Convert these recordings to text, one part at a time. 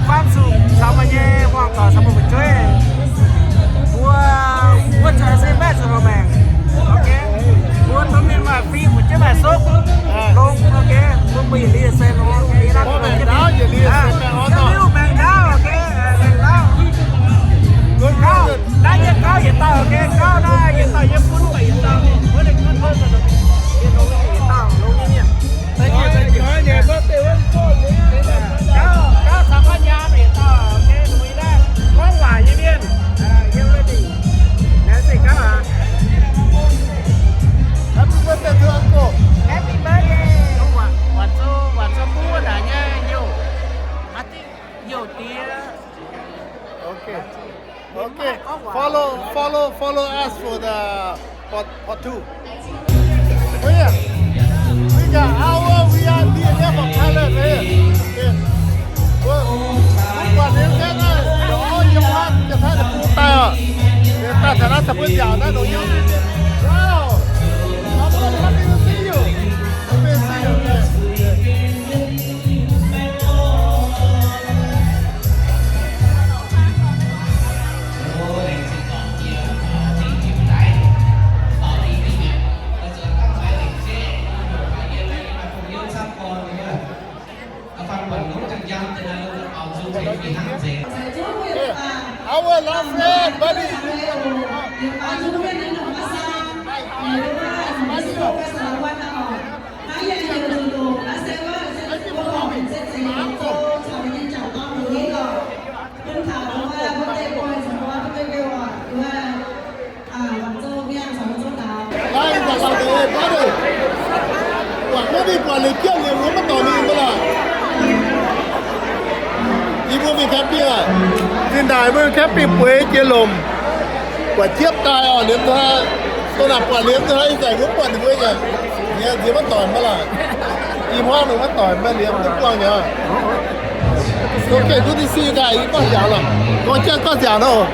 Faam zuqc caux meih nyei hmuangx doic caux meih fu'jueiv. Mbuo, mbuo caux se maiv zuqc houx maengc. Ok. Mbuo domh mienh maaih fim, fu'jueiv maaih sopv. Longx, ok. Mbuo mbuo yietc liuz se longx, ok. Mbuo maengc ndaauv yietc liuz se maengc orv dorh. Liuz maengc ndaauv, ok. Maengc ndaauv. Gauv, naaiv yie gauv yietc dauh, ok. Gauv naaiv yietc dauh yie bun mbuo yietc dauh. Mbuo ninh gunv mbuo yietc dauh longx nyei mienh. Thank you, thank you. Gauv, gauv caux gauv nyaam yietc dauh, ok, longx nyei naaiv. Gorngv waac nyei mienh, yiem wuov dingc. Naaiv se gauv aqv. Happy birthday to uncle. Happy birthday. Waac, waac zouv, waac zouv buv naaic nyei heuc, I think heuc diex. Ok. Ok. Follow, follow, follow us for the part, part two. Oh yeah. We got our V I P here from Thailand right here. Okay. Mbuo, mbuo buatc liuz gengh naaiv, nor yiem wuov, yiem naaiv deic-bung daaih oc. Daaih taux naaiv caux mbuo nziaauc naaiv nongc hnyouv. Wow. Happy to see you. Happy to see you. Our last friend, buddy. Naaiv ih zanc laengz zingh, brother. Buatc maiv dingh buatc liuz jienv liuz mbuo maiv dorngc mingh maiv lorqc. Yie mbuo mingh camping aqv. Zinh ndaangc mbuo camping bueix jiex lomc, buatc jiepv daaih oc, liemh hnoi, doh naaic buatc liemh hnoi ih zanc mbuo buatc ninh mbuo nyei, nziex maiv doic maiv lorqc. Ih hmuangv ninh maiv doic maiv liemh duqv buangh nyei. Okay, good to see you guys. Yie gorngv nziaauc lorqc. Gorngv jienv gorngv nziaauc nor.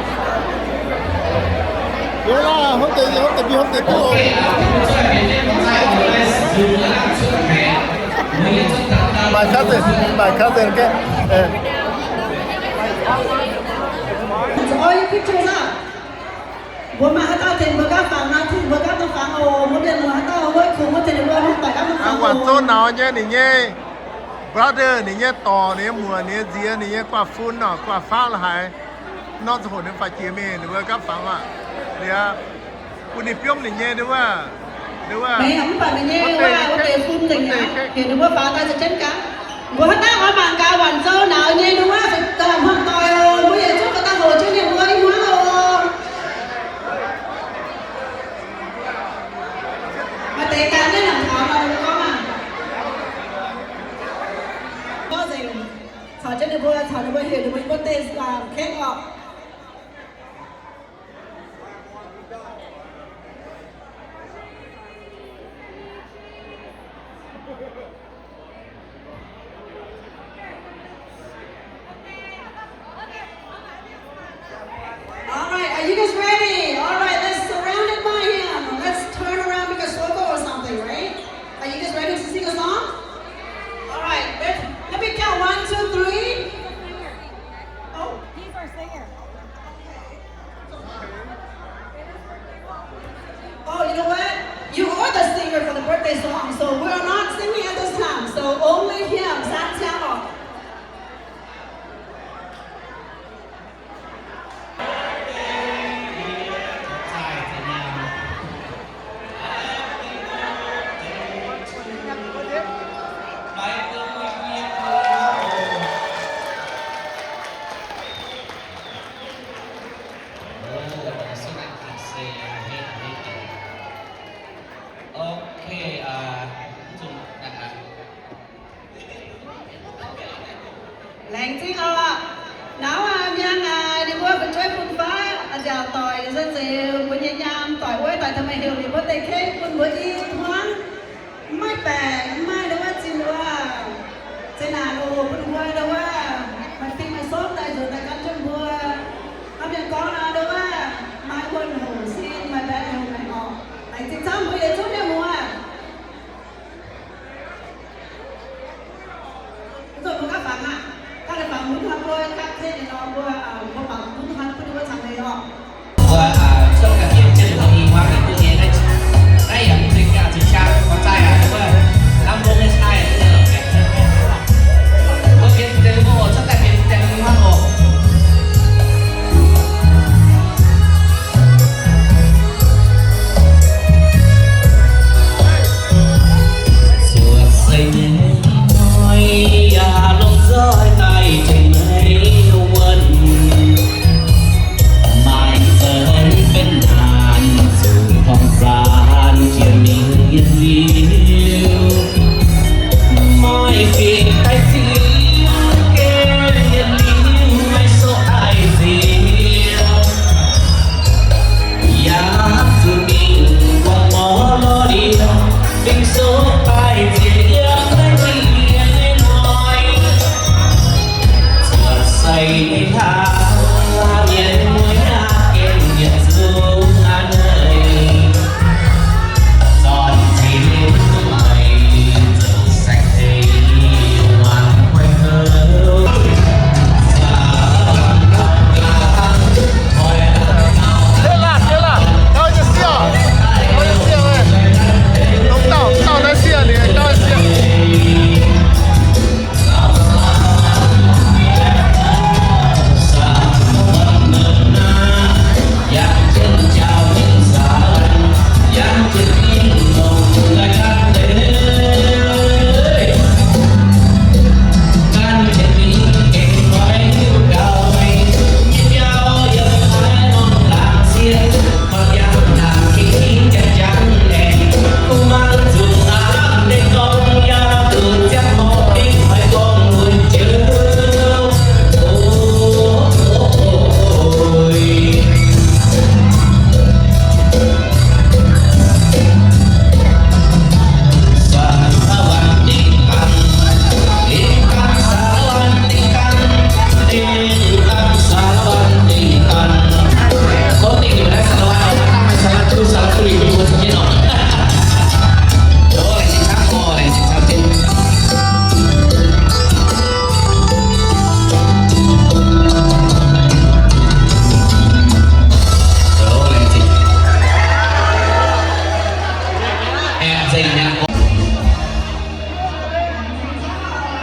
Maaih cousin, maaih cousin, okay. All your pictures up. Mbuo maaih haaix dauh tengx mbuo gapv fangx nor, tengx mbuo gapv daaih fangx oc. Mbuo mienh muoz haaix dauh wuov kungx wuov tengx mbuo haaix dauh gapv daaih fangx oc. Wuonh zouv nauz nyei ninh nyei brother, ninh nyei dorc, ninh nyei muoc, ninh nyei nziex, ninh nyei guaav fun nor, guaav faanv la'haaix. Norm ziangh hoc ninh faix jiex mingh, ninh mbuo gapv fangx aqv. Liuz, bun ninh biomv ninh nyei nduov, nduov, mv baac ninh nyei wuov deix fun nzengc aqv, heuc ninh mbuo faaux daaih za'gengh gaax. Mbuo haaix dauh oix mangc gaax Wuonh Zouv Nauz nyei nduov, hmuangv doic oc, mbuo yietc zungv faaux daaih hoqc jienv ninh mbuo i hmuangv oc. Maaih deix gan jienv nangc taux mangc gorngv aqv. Gorngv nzengc, caux jienv ninh mbuo, caux ninh mbuo heuc ninh mbuo i mbuo deix kekv oc. All right, are you guys ready? All right, let's surround it by him. Let's turn around, make a circle or something, right? Are you guys ready to sing a song? All right, let, let me count one, two, three. Oh. He's our singer. Oh, you know what? You are the singer for the birthday song, so we are not singing at this time. So only him, San Tiano. Laengz zingh oc. Nauz aac, miangh aac, ninh mbuo fu'jueiv fun-faqv a'nziaauc doic, nzunc nzengc mbuo nyei nyaam doic wuov doic, tengx meih heuc ninh mbuo deix kekv bun mbuo i hmuangv. Mv maaih baengc, mv maaih nduov zinh nduov, zeqc naanc oc, bun mbuo nduov maaih fing maaih sopv daaih nzuonx daaih gan jienv mbuo. Hnangv mienh gorngv nor, nduov maaih wuonh hoc sin, maaih baengc hoc maengc oc. Laengz zingh camv mbuo yietc zungv mienh muoz. Nzunc mbuo gapv fangx aqv. Gapv fangx mbuo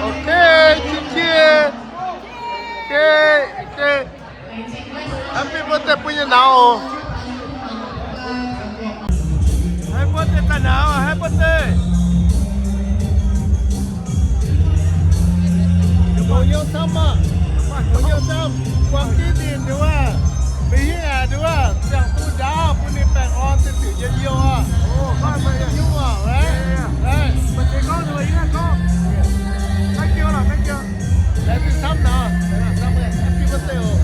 Okay, qiex qiex. Okay, okay. Happy birthday bun yie nauz oc. Happy birthday daaih nauz, happy birthday. Mbuo yiem camv maah, mbuo yiem camv, guangc jienv ninh nduov, mingh hingv aqv nduov, ziangh duqv njaaux bun ninh baengh orn ziepc diuc njien-youh oc. Nyungc oc, thank you. Happy birthday oc.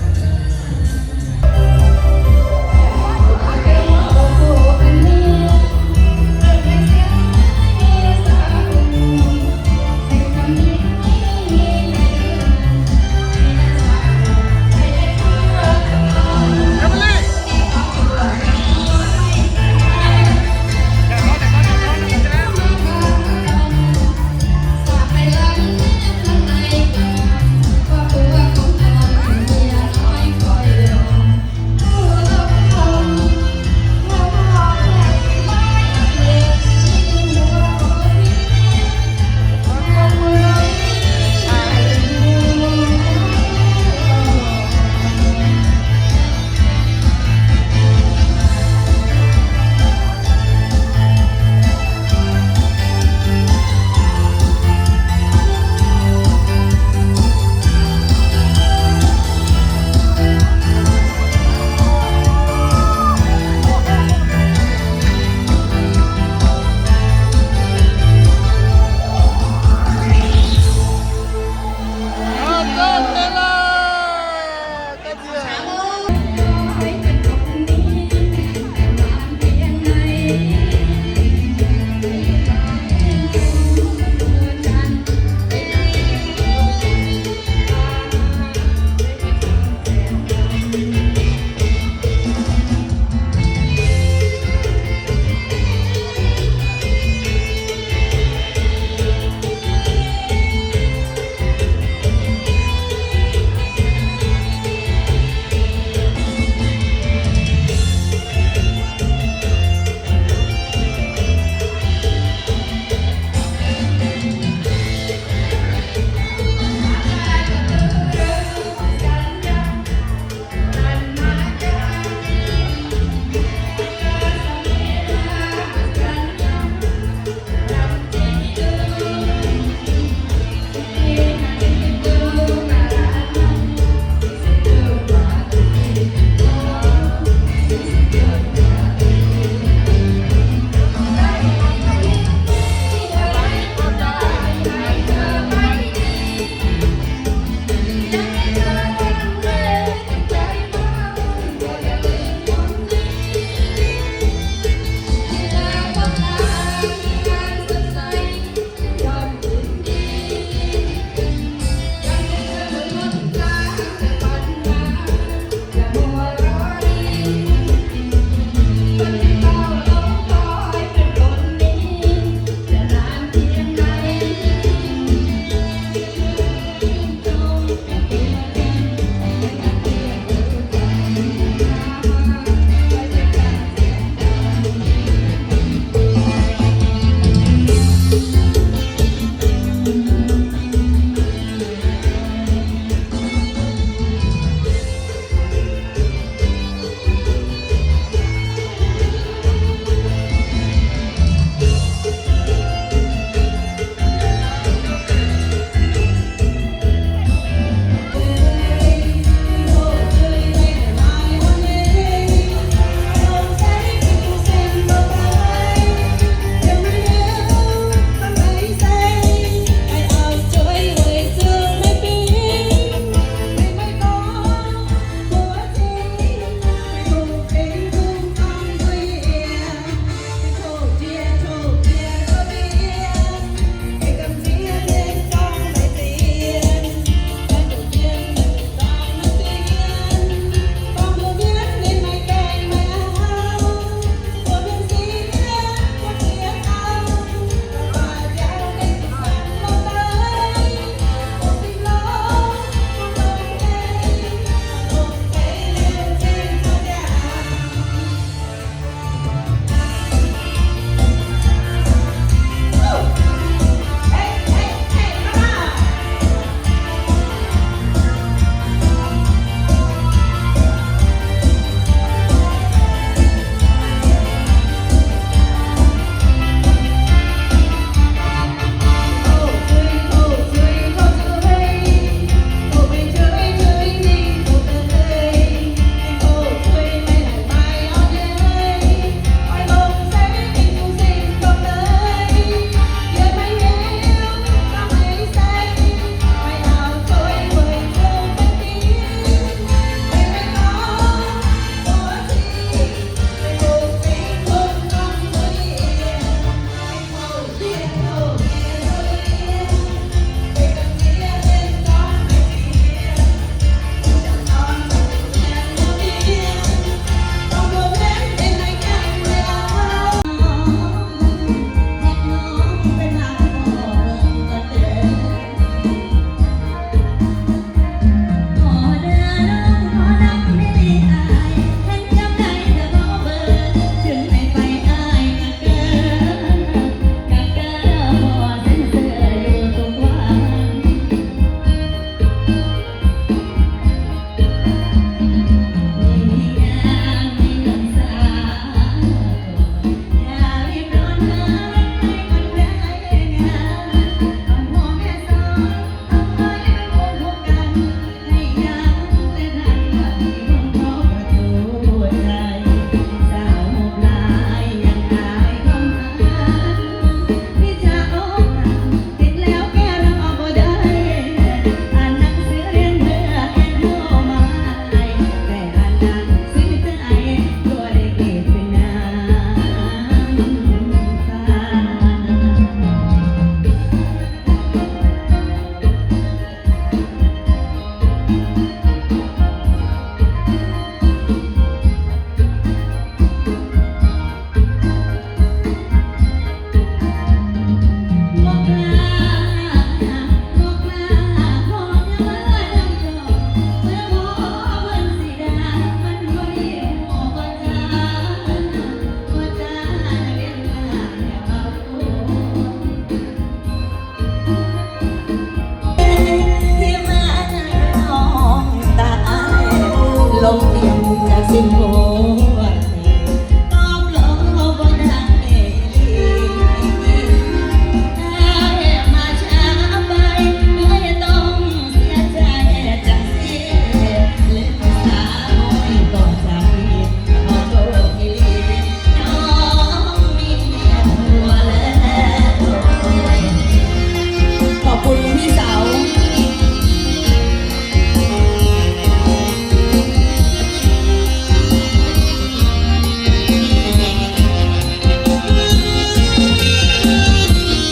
ขอบคุณพี่สาว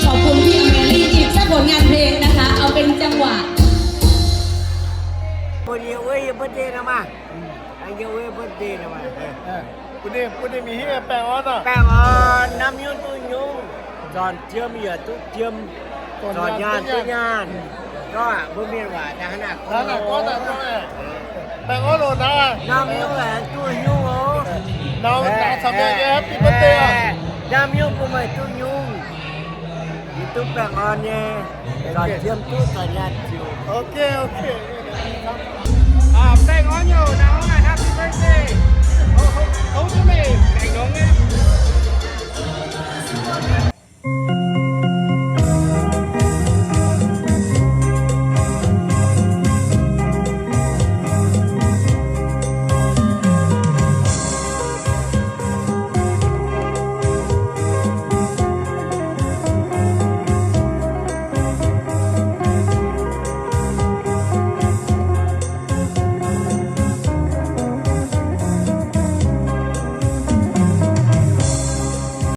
ขอบคุณพี่อเมลี่ อีกสักผลงานเพลงนะคะ เอาเป็นจังหวะ Bun yie wuov yie birthday nor maah. Yie wuov birthday nor maah. Bun ninh, bun ninh mingh hiuv baengh orn oc. Baengh orn, naaiv nyungc duqv nyungc, zornc jiem yaac duqv jiem, zornc nyaanh duqv nyaanh. Gorngv aqv, mbuo mienh waac daaih hnangv naaic gorngv. Baengh orn oc naaiv. Naaiv nyungc aengx duqv nyungc oc. Naaiv caux meih nyei happy birthday oc. Naaiv nyungc bun meih duqv nyungc. Yie duqv baengh orn nyei, zornc jiem duqv, zornc nyaanh ziouc. Ok, ok. Baengh orn nyei oc, naaiv happy birthday. Tov duqv meih baengc nongx nyei.